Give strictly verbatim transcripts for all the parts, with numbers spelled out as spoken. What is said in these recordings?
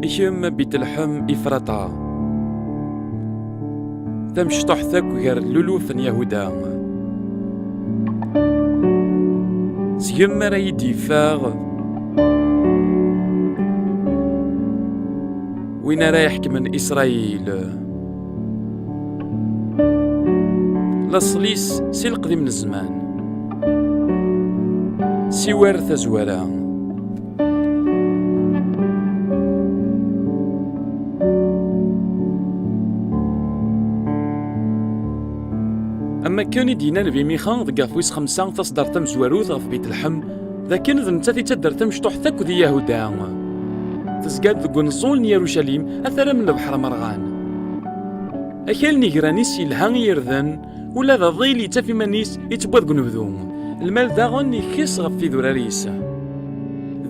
I kemm a Bitelḥem Ifrata, tamecṭuḥt akk gar luluf n Yahuda, seg-m ara yi-d-yeffeɣ win ara iḥekmen Isṛayil. Laṣel-is si leqdim n zzman, siwar tazwara. Am wakken i d-yenna Nnbi Mixa deg ɣef wis xemsa, taṣeddart tamezwarut ɣef Bitelḥem, d akken d nettat i d taddart tamecṭuḥt akk di Yahuda. Tezga-d deg uneẓẓul n Yarucalim, ataram n lebḥer amerɣan. Akal n igran-is yelha i yirden, ula d aḍil yettaf iman-is yettewwa deg unebdu. Lmal daɣen ikess ɣef idurar-is.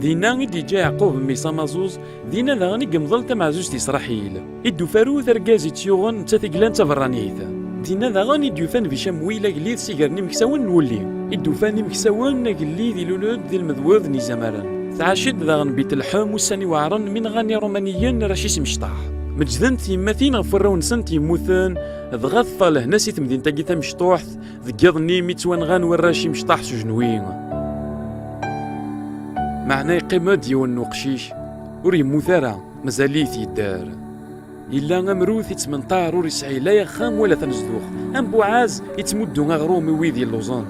Dinna i d-yeǧǧa Yeɛqub mmi-s amaẓuẓ, dinna daɣen i yemḍel tameɛzuzt Isṛaḥil. I d-ufaru d argaz i tt-yuɣen d tatigla d taberranit. Dinna daɣen i d-yufan Nnbi Camuil agellid si gar n imeksawen n wulli. I d-ufan imeksawen agellid ilul-d di lmedwed n izamaren. Tɛac-d daɣen Bitelḥem ussan iweɛren mi nɣan Irumaniyen arrac-is imecṭaḥ. Meǧdent tyemmatin ɣef warraw-nsent yemmuten, dɣa teffeɣ lehna si temdint-agi tamecṭuḥt, deg yiḍ-nni mi ttwanɣan warrac imecṭaḥ s ujenwi. Meɛna yeqqim-d yiwen n uqcic, ur yemmut ara, mazal-it yedder. Yella amrut ittmenṭar, ur yesɛi la axxam wala tanezduɣt. Am Buɛaz ittmuddu aɣrum i wid yelluẓen.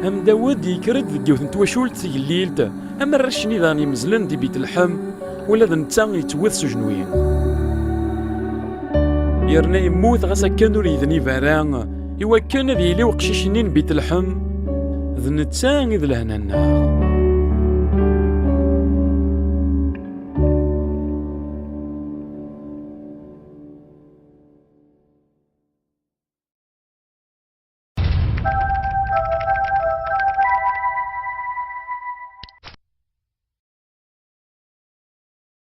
Am Dawed yekker-d deg yiwet n twacult tigellilt, am arrac-nni daɣen yemezlen di Bitelḥem, ula d netta yettwet s ujenwi. Yerna yemmut ɣas akken ur yednib ara, iwakken ad yili uqcic-nni n Bitelḥem d netta i d lehna-nneɣ.